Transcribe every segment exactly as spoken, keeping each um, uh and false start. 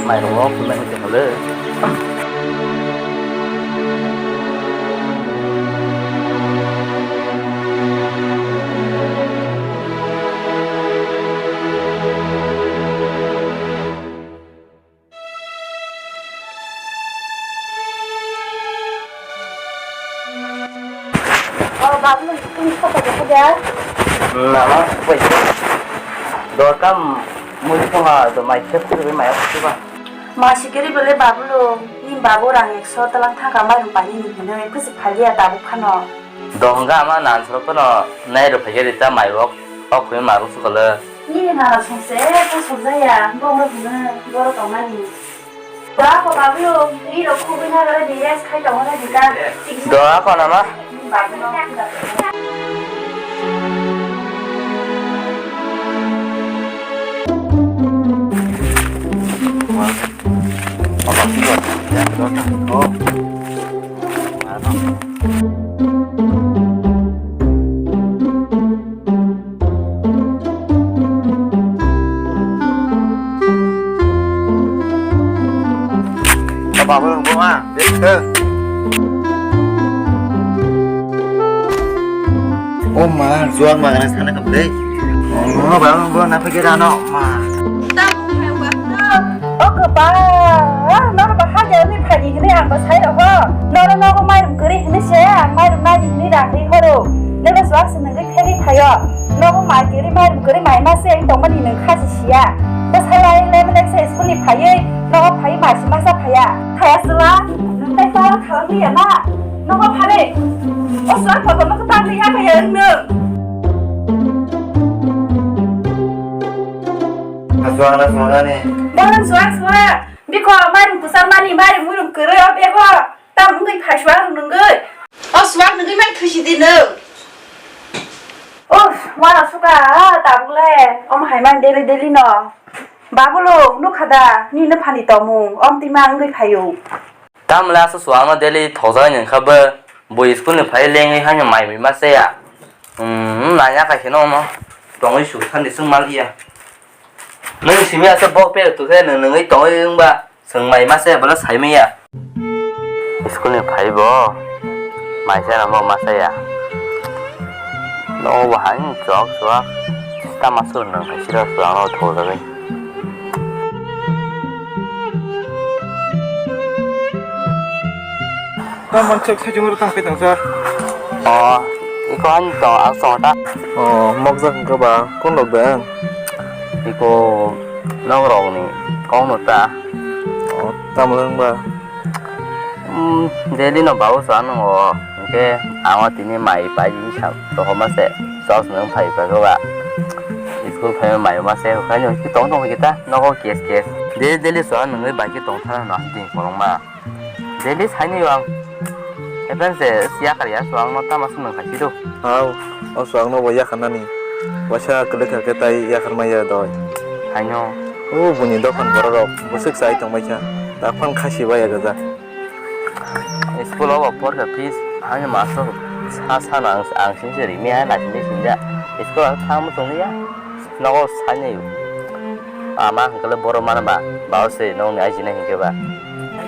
Mairum o phunai hwnkhe hole. O babu, nung sini kota kota ya? Mama, wait. Dorkam mui tonga do mai se khurbe mai khurba. Ma sikiri bele babu lo, ni babu rang ekso talang thangka mai rung pani ni hino, kusi phalia babu phano. Dohonga ama nan soro phano nai rw phaikhe rita mai wok, ok khwi marung sukole. Nini nana songse, ko songjaya, bo mo hino, boro tongnani. Ba ko babu, ni rok khubui na gare di rest khai tongo na di ta. Do ako nama? Babu no. Baba, baba, baba. O ma, juang ma gana sana kam dei. O ma, ba, ba, na pake rano, ma. O kapa, noro ba ha de ni phani hini ang ba sai roho. Noro nogo mairum kuri hini se, ang mairum nai hini rang ri horo. Neba juang se nang ri theri phayo. Nogo mai kuri mairum kuri mai ma se ang tongmani nang kha si siya. Ba sai lai le mele se school ni phayoi, nogo phai ma si ma sa phaya. Phaya sila, nang tai pa khalang ri ya na. Nogo phare. O suak pa kono kutang ni ya kaya nung. Asuang na suang ni. Bolan suak suak. Biko mairum kusar mani, mairum muirum kere o bego. Tam wngwi phai suak nungwi. O suak nungwi mai thusi di nung. Uff, wara suka, tabuk le. Om hai man daily daily no. Babulo, nukha da, ni nw phani tomung. Om tima wngwi phaio. Tamle asa suangno daily thokjaknai wngkha bo, bo school ni phai lengwi haino mai mui ma chaya. Hmm, nanya kha kheno omo tongwi suk sani chwng mal ya. Nwng simi asa bok pera tukhe nwng nungwi tongwi wngba chwng mai ma chaya bono sai manya. School ni phai bo mai chana bo ma chaya. Nogo bo hai chok chwk tama sur nwng hai sira chwk ano thokjagwi. Tamo chwk sai chungo tang khe tang sa. O, iko ani tong ang chong ta. O, mokjak hwnkhe ba kun rok de? Iko nok rok ni kok no ta. O, tamo wng ba? Hmm, daily no babu sa nung o, hwnkhe ang o tini mai pai di sa rohorma se, sos nung phai pa khe ba. School phai mai ma se, hwnkhe ani tong tong kita, nogo kes kes. Daily daily sa nungwi bai khe tong thana no, ding kolong ma. Daily saini ang. Even se siya kar ya, so ang no tama se nung khai si do. Hao, o so ang no bo ya khanani. Waisa kwlwkha khe tai yakhar maya doi. Haino. O buni dokan borok rok bwswk chai tong baikha. Daphang khasi bai ya gaja. School o bo porkha fees ani master sa sa no ang ang sing se ri mi hai na sing sing ja. School ang thang mo tong ya. Nogo saini. Ama hwnkhe le borok mano ba, bao se nokni aijina hinkhe ba.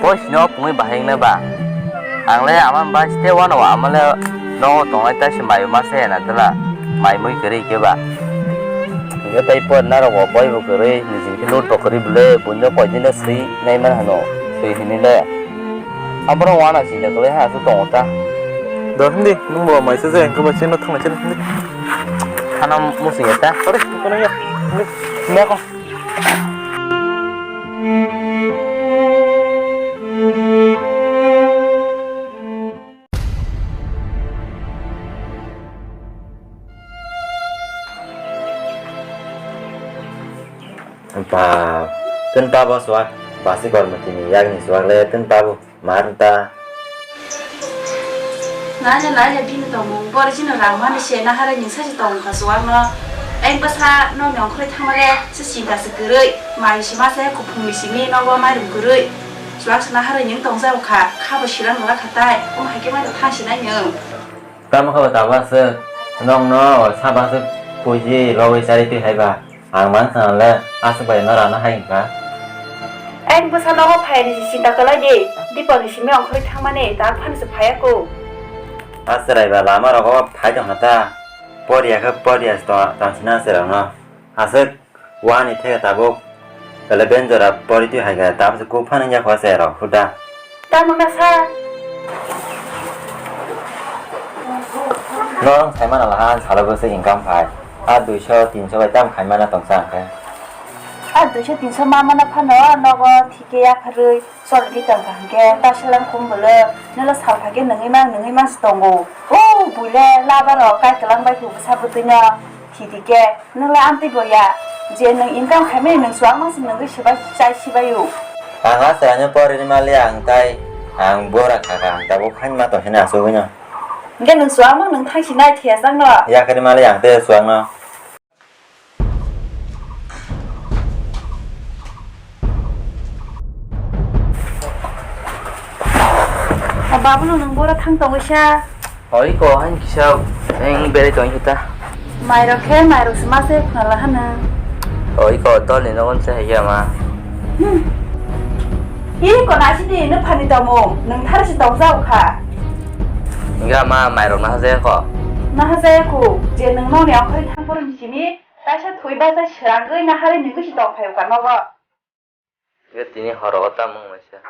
Poisino pungwi bahai wngnai ba. Ang le ama bai step one o ama le nogo tongnai ta se mai ma se na dwla. Mai mui kwrwi hinkhe ba. Hinkhe tei por narok bo boi bo kwrwi, nijing khe lut bo kwrwi bwle, buino koi din no swi nai man hano, swi hinwi le. Aborok wana sida kwlai ha aswk tongo ta. Do hindi, nwng bo maisa jai hwnkhe bo chino thangna chino hindi. Khana muchung ya ta. Ore, kono ya. Hindi. Hindi ako. Ba, tun pa bo suak, basi kormo tini yagni suak le tun pa bo. Mar ta. Naile, naile, bini tongmung, boro chini rang mani se, naharani sachi tong kha chuwakno. Ai bwsa nokni ongkhorwi thangmale se chinta se kwrwi, mai se masa kuphungni simi nogo mairum kwrwi. Chuwak se naharani wng tongjago kha, khabo silang lala kha tai, omo hai khe mano thang sinai nwng. Tamo khe bo tabuk aswk, nokno sabo aswk puiji rogwi charwi twi hai ba. Ang mankha le aswk bai no rana hai wngkha. Ek bwsa nogo phaiyani se chinta kwlai di. Dipor ni simi ongkhorwi thangmani tak phano se phaiya kho. A chwrai ba lama rogo phai tong kha ta. Poriya khe poriya se tong, tong sina se rok no. Aswk wani theke tabuk. Kale ben jora pori twi hai khe tabuk se kuk phano ya kho se rok huda. Tamo na sa. Norok sai mana laha salo bwswk income phai. A duiso tinso bai tam khai mana tong sa khe. A duiso tinso ma mana phano nogo thike ya kharwi. Chol di tong kha hwnkhe ta selam khum bwlwk, nolo sal kha khe nungwi mang, nungwi mang se tongo. O buile laba rok kai kwlang bai khe bwsa bwtwi no thidi khe nolo amtwi boya. Je nwng income khaimani nwng chuak mang se nungwi swbai chai swbai o. Ang a chwraino pori rwma le ang tai ang bora kha kha ang tabuk khaima tong sini asugwi no. Hwnkhe nwng chuak mang nwng thang sinai thia chang no. Yakari ma le ang tei chuak no. Babu no nwng bora thang tongwi sa. Oi ko, hain kisa eng berai tong khe ta. Mairok khe mairok se ma se khna la hano. Oi ko, tol ni nogon se hai ma. Hmm. Ih, ko nasi di, nwng phani tongmung, nwng thar si tong jao kha. Nga ma mairok na haja ko. Na haja ko, je nwng noni okhori thang porong simi, kaisa thwi basa srangwi na hari nwng si tong phayo ka nogo. Nga tini horo o tamung maisa.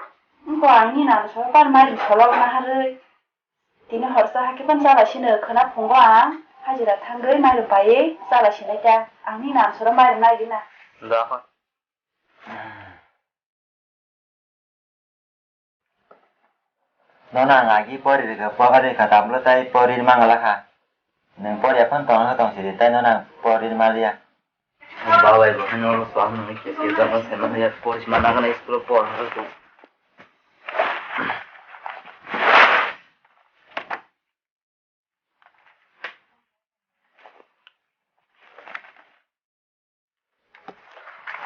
Ngo ang ni nang so par mai solo na hari. Tini horsa hakhe pan jala sino khna phungo ang, hajira thangwi mairum paiwi jala sinai ta, ang ni nang soro mairum nai gina. Da kon. Nono ang agi pori rwkha, pori rwkha, tablo tai pori mangala kha. Nwng pori aphano tongna kha tong sidi, tai nono ang pori maliya. Babai bo hino lo swam nang kesi jama sema ya pori ma nang na school por ha ko.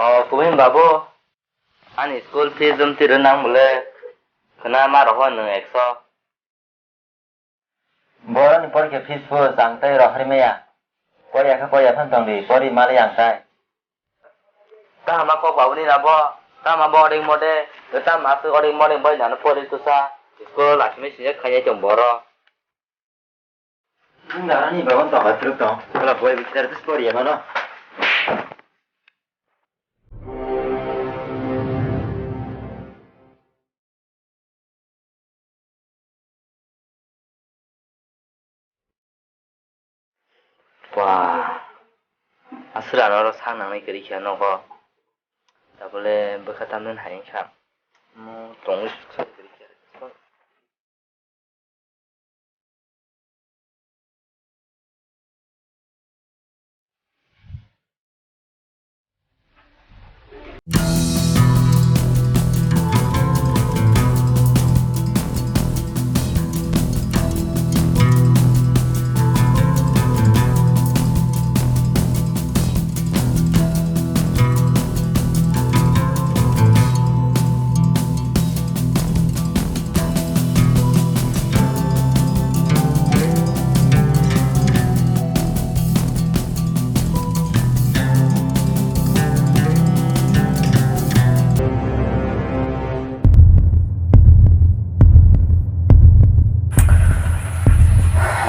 O kubui babu, ani school fees jom tiro nang bole, khna ma roho nwng ekso. Boroni porikhe fees bo chang tei rohorwi maya. Poriya khe poriya phano tong di, pori mali ang tai. Tama kok babuni na bo, tama bo oding mode, tama aswk oding mode bai nano pori tusa, school o lachimwi sinjak khainai tong boro. Ang darani bagon tong, atruk tong. Wala boy bichar tus poriya mano. Wah, aswrano oro sak nangnai kwrwi kha nogo. Tabole bwkha tamni hai wngkha. Omo tongwi sak kwrwi kha.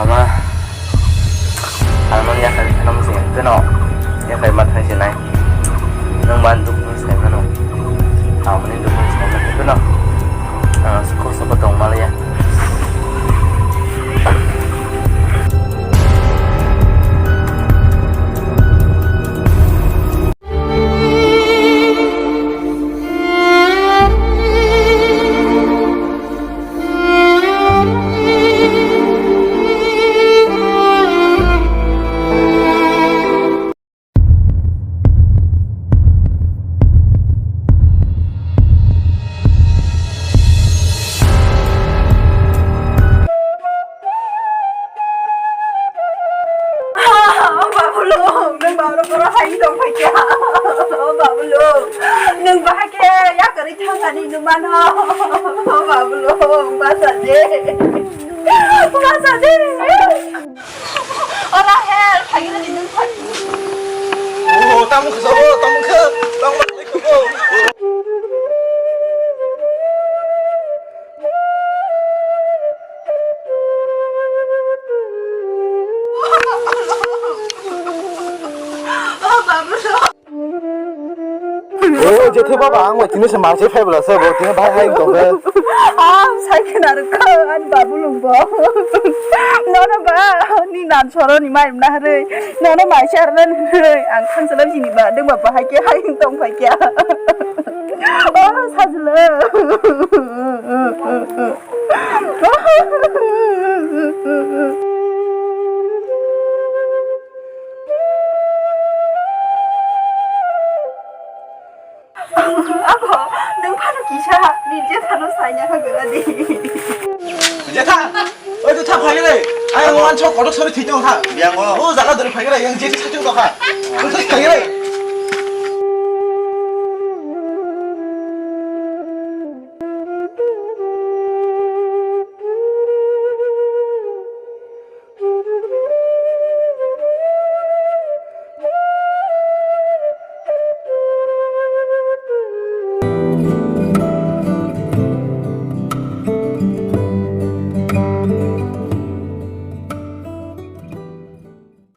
Ama, ang nung yakarwi kheno muchung ya, kheno yakarwi ma thang se nai. Nung ba duk nung sai mano. Ang mani duk nung sai mano, kheno. Ang sukhu sukhu tong ma ya. Babulung, nwng ba oro boro hai tong phai kha. O Babulung, nwng bahai khe yakarwi thangani nung mano. O Babulung, basa de. Basa de. Ora he, thangina di nwng thang. Oh, tamo khe, tamo khe, tamo khe. Jethe baba, ang bai tini se ma se phai bwla se bo, tini bai hai tong khe. Ah, sai khe narwk kha, ani babu lung bo. Nono ba, ni nan soro ni mai mna harwi. Nono mai se arna ni harwi. Ang khan salam sini ba, deng ba bahai khe hai tong phai khe. Oh, sajla. Abo, nwng phano kisa, ni jethano saina ha gora di. Jetha, oi tu tha phai re. Ai mo an chok kodok sori thito tha. Biang o. O jala dori phai re, yang jethi satung to kha. Tu thai phai re.